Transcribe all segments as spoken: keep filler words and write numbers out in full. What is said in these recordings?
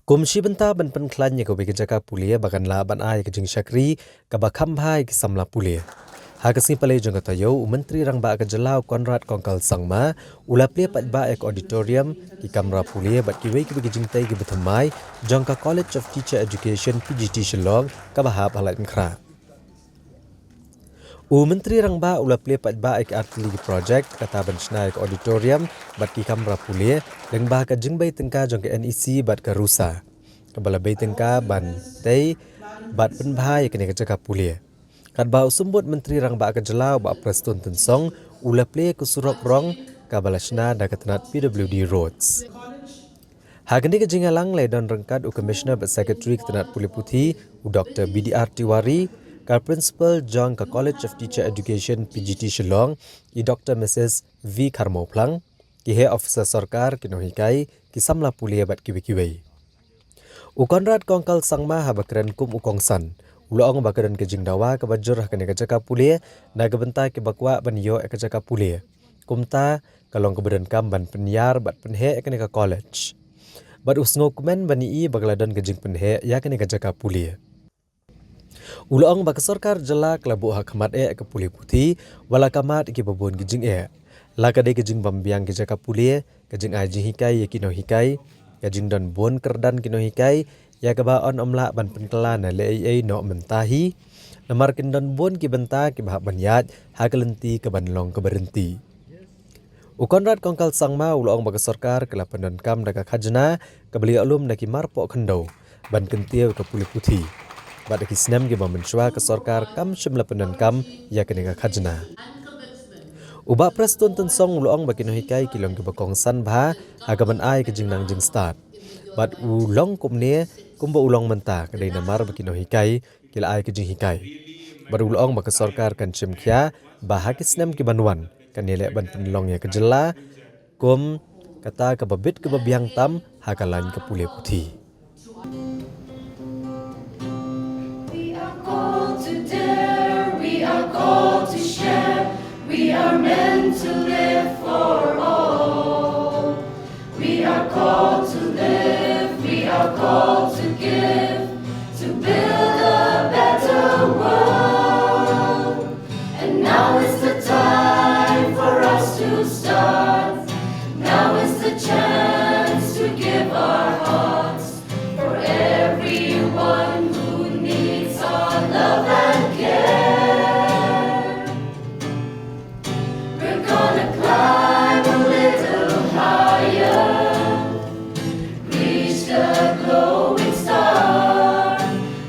Kum shi bynta ban pynkhlaiñ ïa kawei ka jaka pule ba kan lah ban ai ka jingshakri kaba kham bha ïa ki samla pule. Ha ka sngi Palei jong ka taïew, u Myntri Rangbah ka jylla u Conrad Kongkal Sangma u la plie paidbah ïa ka auditorium, ki kamra pule bad kiwei kiwei ki jingtei kiba thymmai jong ka College of Teacher Education, P G T, Shillong, kaba hap ha Laitumkhrah. U Myntri Rangbah u la plie paidbah ïa ki artylli ki projek, kata ban shna ïa ka auditorium bad ki kamra pule lyngba ka jingbei tyngka jong ka N E C bad ka RUSA, kaba la bei tyngka ban tei bad pynbha ïa kane ka jaka pule. Katba u Symbud Myntri Rangbah ka jylla u Bah Prestone Tynsong u la plie ïa ka surok rong kaba la shna da ka tnat P W D Roads. Ha kane ka jingïalang la ïadon ryngkat u Commissioner bad Secretary ka tnat pule puthi, u Doctor B D R Tiwari, ka Principal jong ka College of Teacher Education, P G T, Shillong, i Doctor Missus V Kharmawphlang, ki heh officer sorkar, ki nonghikai, ki samla pule bad kiwei kiwei. U Conrad Kongkal Sangma haba kren kum u kongsan u la ong ba ka don ka jingdawa kaba jur ha kane ka jaka pule na ka bynta kiba kwah ban ïoh ïa ka jaka pule. Kumta ka long kaba donkam ban pynïar bad pynheh ïa kane ka college. Bad u sngewkmen ban ïohi ba ka la don ka jingpynheh ïa kane ka jaka pule. U la ong ba ka sorkar jylla ka la buh ha khmat eh ka pule puthi, wat la ka mat ïa kiba bun ki jingeh. La ka dei ka jingbym biang ki jaka pule, ka jingai jinghikai ïa ki nonghikai, ka jingdon bun kyrdan ki nonghikai ïa kaba yn ym lah ban pynkylla na leh ei ei noh mynta hi. Namar kin don bun ki bynta kiba hap ban ïaid ha ka lynti kaban long kaba ryntih. U Conrad Kongkal Sangma u la ong ba ka sorkar ka la pyndonkam da ka khajna kaba la ïoh lum na ki marpoh khyndew ban kyntiew ïa ka pule puthi. Bad ha ki snem kiba mynshuwa ka sorkar kam shym la pyndonkam ïa kane ka khajna. U Bah Prestone Tynsong u la ong ba ki nonghikai ki long kiba kongsan bha ha kaban ai ka jingnang jingstad. Bad u long kumne kumba u long mynta ka dei namar ba ki nonghikai ki la ai ka jinghikai. Bad u la ong ba ka sorkar kan shim khia ba ha ki snem kiban wan kan ïaleh ban pynlong ïa ka jylla kum kata kaba bit kaba biang tam ha ka lain ka pule puthi. We are called to dare, we are called to share, we are meant to live for all. We are called to live, we are called to give, to build a better world. And now is the time for us to start. Now is the chance to give our hearts for everyone who needs our love and care. We're gonna climb a little higher, reach the glowing star.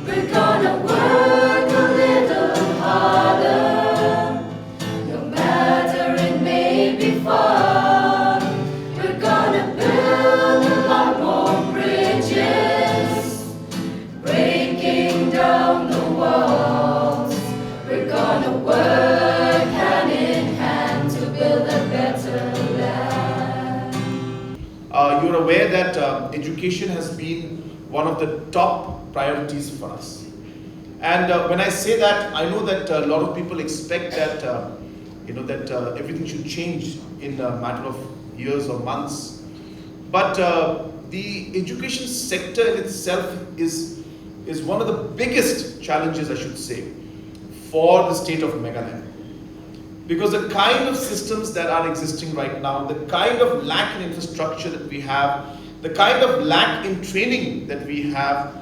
We're gonna work a little harder, no matter it may be far. We're gonna build a lot more bridges, breaking down the walls. We're gonna work hand in hand to build a better land. Uh, you're aware that uh, education has been one of the top priorities for us. And uh, when I say that, I know that a lot of people expect that, uh, you know, that uh, everything should change in a matter of years or months. But uh, the education sector in itself is, is one of the biggest challenges, I should say, for the state of Meghalaya. Because the kind of systems that are existing right now, the kind of lack in infrastructure that we have, the kind of lack in training that we have,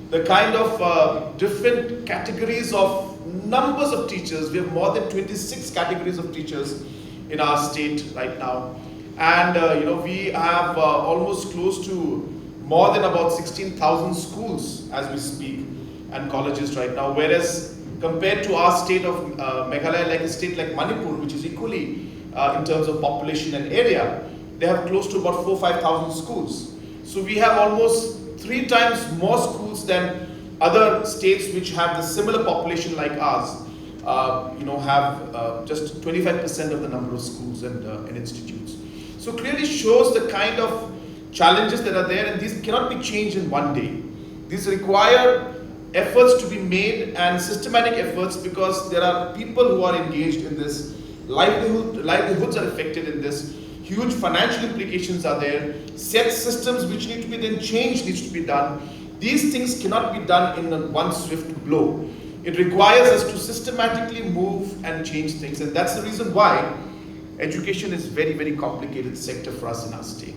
the kind of uh, different categories of numbers of teachers. We have more than twenty-six categories of teachers in our state right now. And uh, you know, we have uh, almost close to more than about sixteen thousand schools as we speak and colleges right now. Whereas compared to our state of uh, Meghalaya, like a state like Manipur, which is equally uh, in terms of population and area, they have close to about four, five thousand schools. So we have almost three times more schools than other states which have the similar population like ours. Uh, you know, have uh, just twenty-five percent of the number of schools and, uh, and institutes. So clearly shows the kind of challenges that are there, and these cannot be changed in one day. These require efforts to be made and systematic efforts, because there are people who are engaged in this, livelihood, livelihoods are affected in this, Huge financial implications are there. Set systems which need to be then changed needs to be done. These things cannot be done in one swift blow. It requires us to systematically move and change things, and that's the reason why education is very, very complicated sector for us in our state.